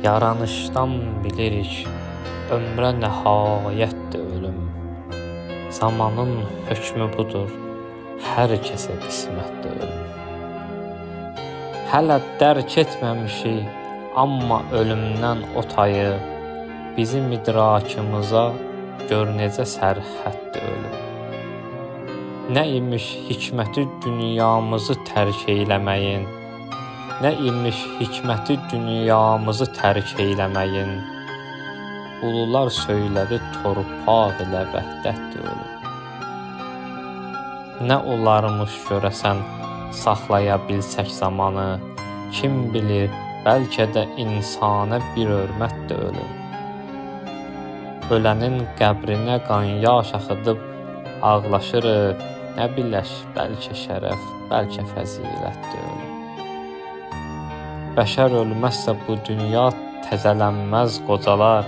Yaranışdan bilirik, ömrə nəhayətdir ölüm. Zamanın hökmü budur, hər kəsə qismətdir ölüm. Hələ dərk etməmişik, amma ölümdən o tayı, bizim idrakımıza gör necə sərhəddir ölüm. Nə imiş hikməti dünyamızı tərk eyləməyin, nə imiş hikməti dünyamızı tərk eyləməyin. Ulular söylədi torpaq ilə vəhdətdir ölüm. Nə olarmış görəsən saxlaya bilsək zamanı, kim bilir bəlkə də insana bir hörmətdir ölüm. Ölənin qəbrinə qan yaş axıdıb ağlaşırıq, nə biləş bəlkə şərəf, bəlkə fəzilətdir ölüm. Bəşər ölməzsə bu dünya təzələnməz qocalar.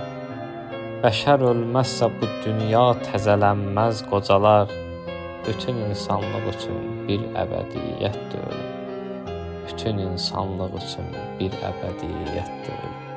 Bəşər ölməzsə bu dünya təzələnməz qocalar. Bütün insanlıq üçün bir əbədiyyətdir ölüm. Bütün insanlıq üçün bir əbədiyyətdir ölüm.